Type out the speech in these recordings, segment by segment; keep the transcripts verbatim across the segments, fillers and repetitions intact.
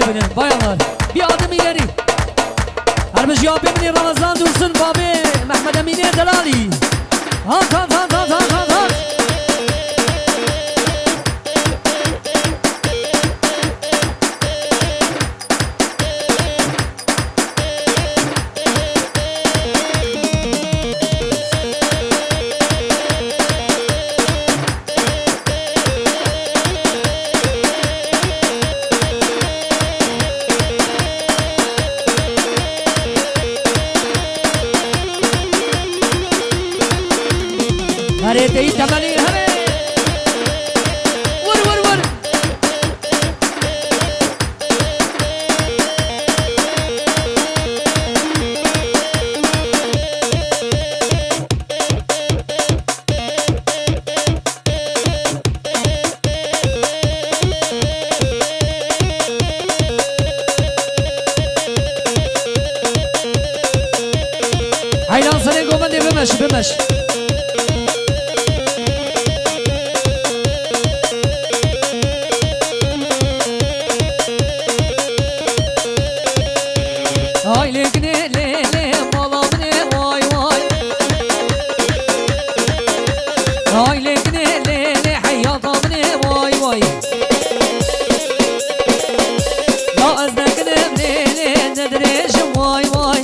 Binin, bayanlar. Bir adım ileri. Her bir cevap eminim Ramazan Dursun, babi Mehmet Emine Delali. Hat, hat, hat, hat, hat, hat, hat. Herê teyî temelî herê. Wir, wir, wir. Heyran serê govendê bimeş, bimeş. Ay lê ginê lê lê mala binê vay vay. Ay lê ginê lê lê heyata binê vay vay. Ya ez nekinim lê lê nedirêjim vay vay.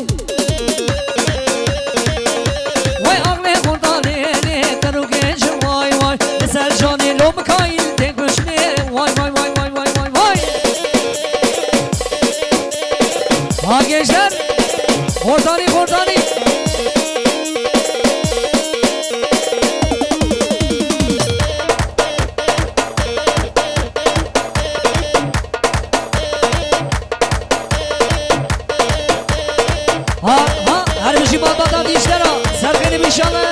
Vay axlê xurda lê lê te rû gêjim vay vay. Li ser canê lo bikayî tê guşmê vay vay vay vay vay vay vay. Ha gençler, xortanî xortanî. Ha, ha, her bijî malbata dîşlera, serxênî bîşane.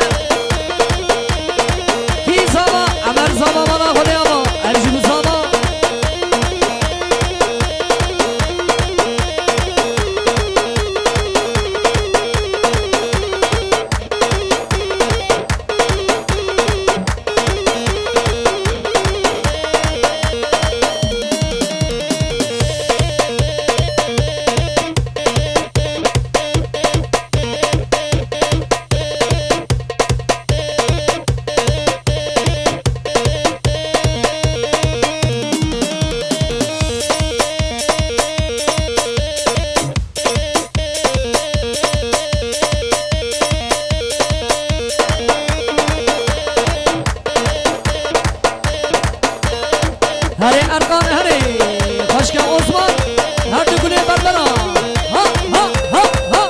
Kî zava, Emer zava, bana xwedê ama, her jî bi zava. Herê Erkan herê. Xweşke Osman. Her du gulê berbera. Ha, ha, ha, ha.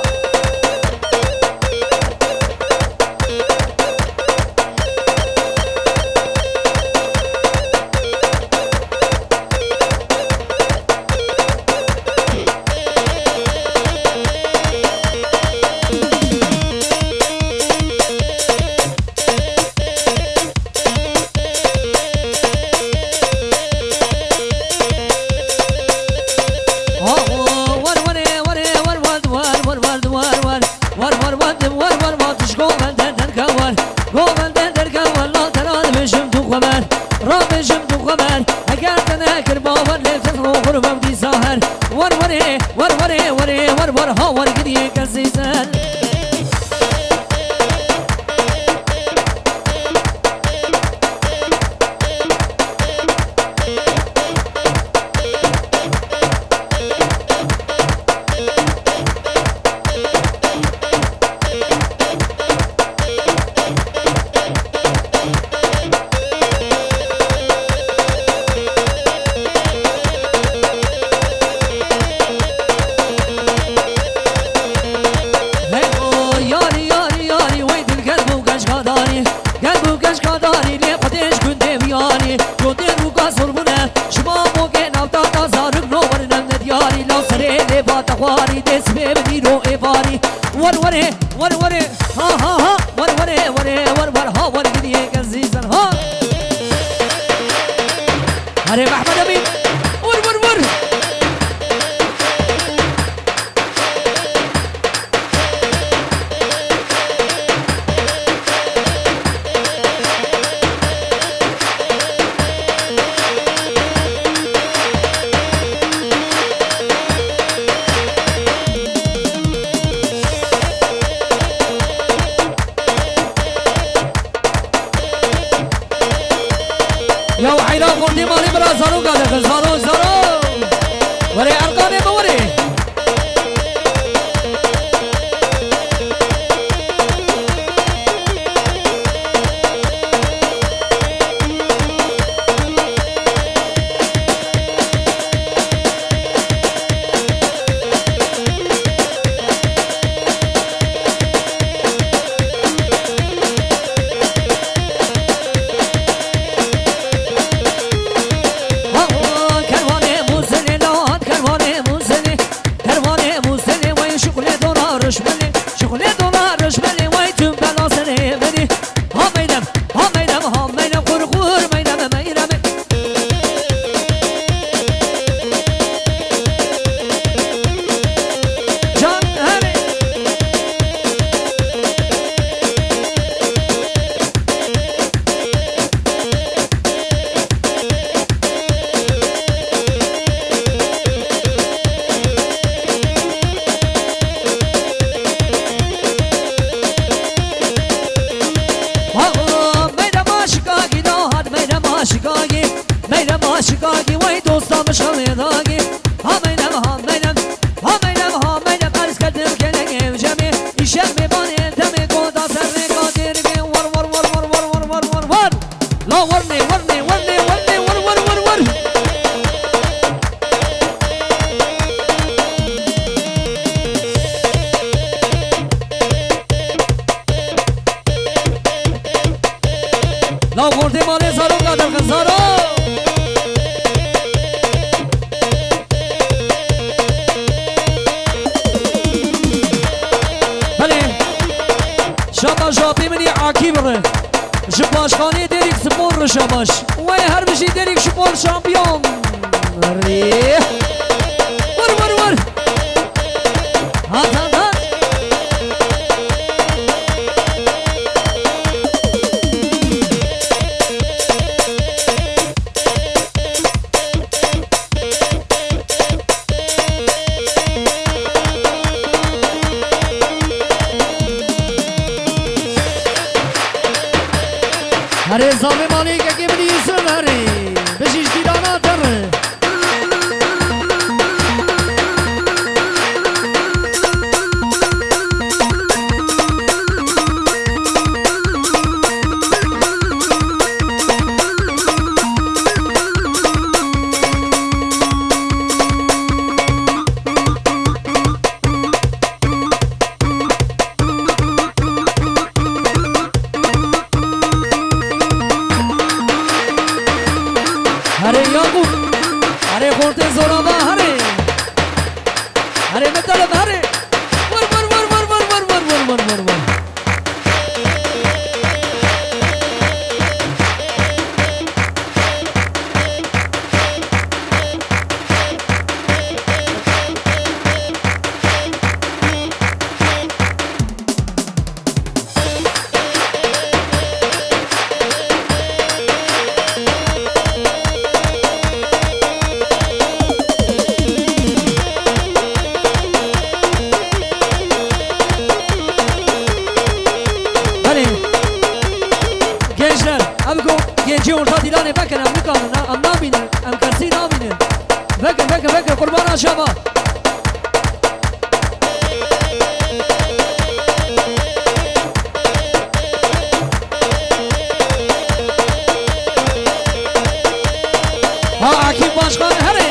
Rabêjim tu xeber, eger te nekir bawer lê te ro xurbe dîsa her. Wer werê, wer werê, werê, wer wer ha wer giriyê kesî ser. Hey o yarî, yarî, yarî, wey dil gel bû geşka darî. Gel bû geşka darî, lê xwedê ji gundê wî yarî. Cotê rûka zor bûne, ji ma mokê navta da zarok no werin em nediyarî. Law serê lê ba te xwarî, dê sibê min îro êvarî. Wer werê, wer werê, ha, ha, ha. Wer werê, werê, wer wer, ha, wer giriyê gezîzen, ha. Herê Mehmed Emîn. Wer wer wer. Bire. Ji Başxaneyê Dêrîk Spor re şabaş. Wey her bijî Dêrîk Spor şampiyon. Rê. Vur, vur, vur. Hat, hat, hat. Herê zavê malê kekê min Yusuf herê. Bijî ji dîlana te re. Herê Yaqûb. Herê xortê zorava herê. Herê Metelem herê. Vur, vur, vur. Belê. Gençler, ev ku gencê orta dîlanê vekin, em nikarin, em nabînin, em kesî nabînin. Vekin, vekin, vekin, qurbana şeva. Ha, Akîf Başkan herê.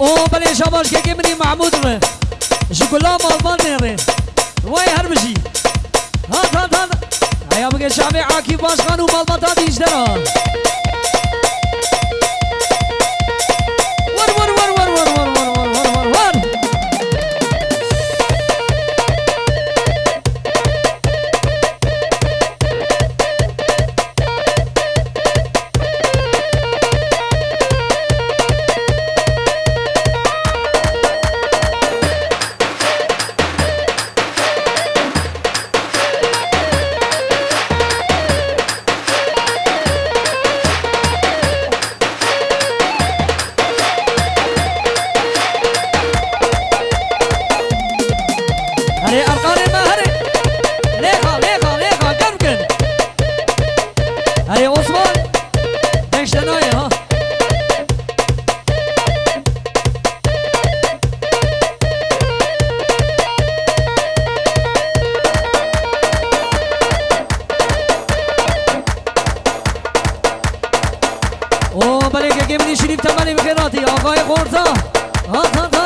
O belê şabaş kekê min î Mahmûd re. Ji Gulam Almanyayê re. Wey her bijî. Hat, hat, hat. Heya bike şavê Akîf Başkan û malbata dîjdera. Vur, vur, vur. Herê erkanê me herê. Lêxa, lêxa, lêxa, germ kin. Herê Osman. Deng ji te nayê ha. O belê kekê min Şerîf Temelê bi xêr hatî. Axayê Xorza. Hat, hat, hat.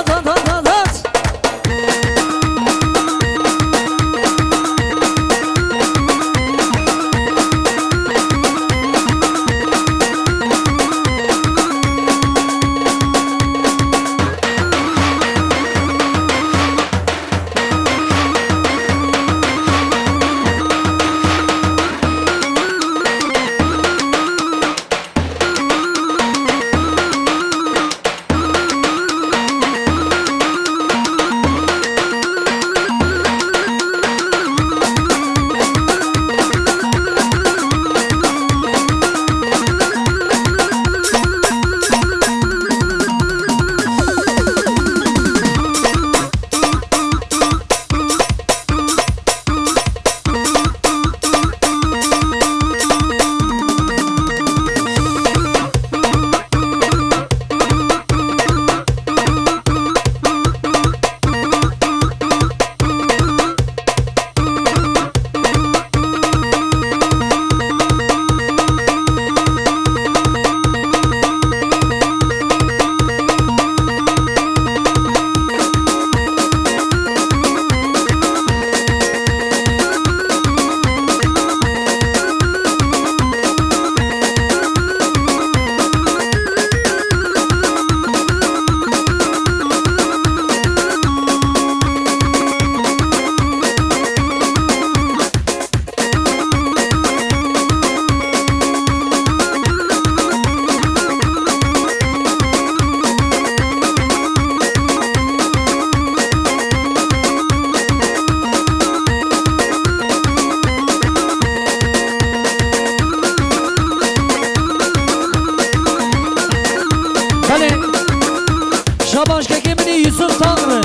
Baş kekê min î Yusuf Taxir.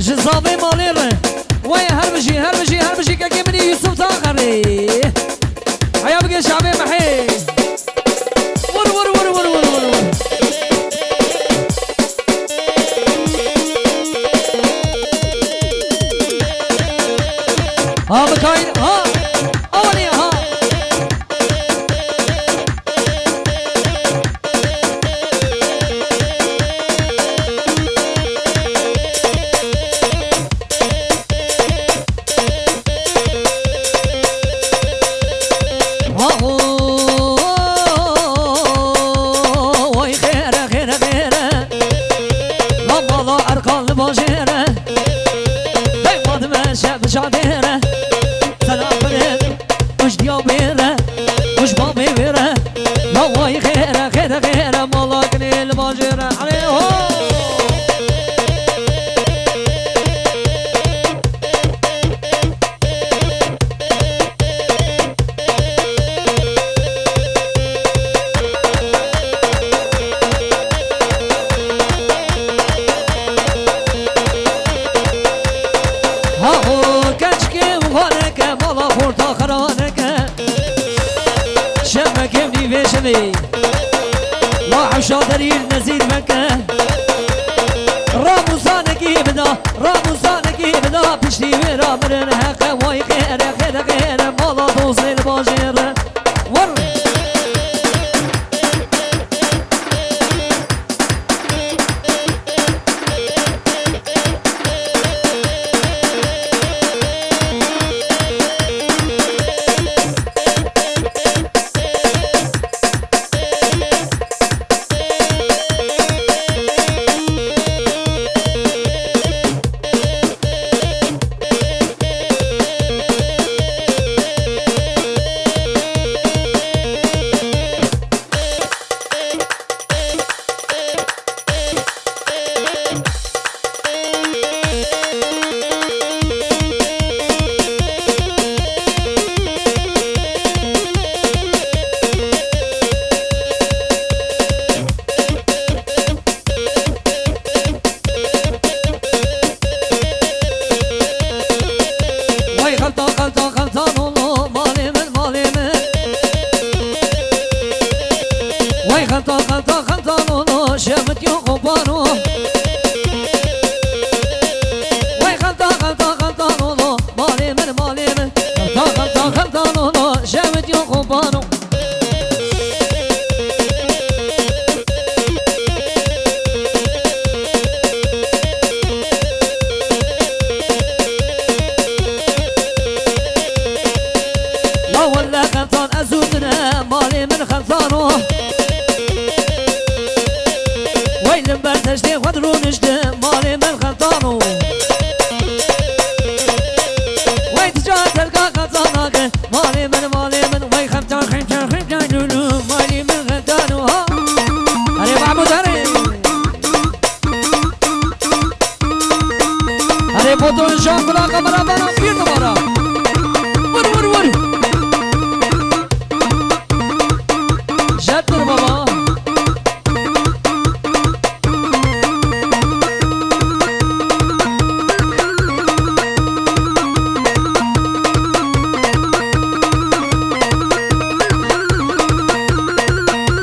Ji zavê malê re. Wey her bijî, her bijî, her bijî kekê min î Yusuf Taxir. Heya bike şavê mehê. Vur, vur, vur. Ha, bikayîn, ha. Awanî, ha. Oy xêre, xêre, xêre. La mala Erkan li bajêre. Hey, Fadime şev şadêre. Selam bire. Kuş diya bêre. Kuş bavê bêre. La way xêre, xêre, xêre. Mala kinê li bajêre. Alê ho. Ha o keçkê û xaneke mala xorta xeraneke. Şevmekê nîvê şevê. La hewşa derî nezîr meke. Ramûzanekî bida, Ramûzanekî bida, piştî wê ra mirin heqe way xêre, xêre, xêre, mala dozê li bajêre. Vur! Vay xelta, xelta, xelta, nolo, malê min, malê min. Vay xelta, xelta, xelta, nolo, şevit yo qopano. Vay xelta, xelta, xelta, nolo, malê min, malê min. Xelta, xelta, xelta, nolo, şevit yo qopano. La welle xeltan ez û tine malê min xeltano. Wey li ber teştê xwe dirûnişti malê min xeltano.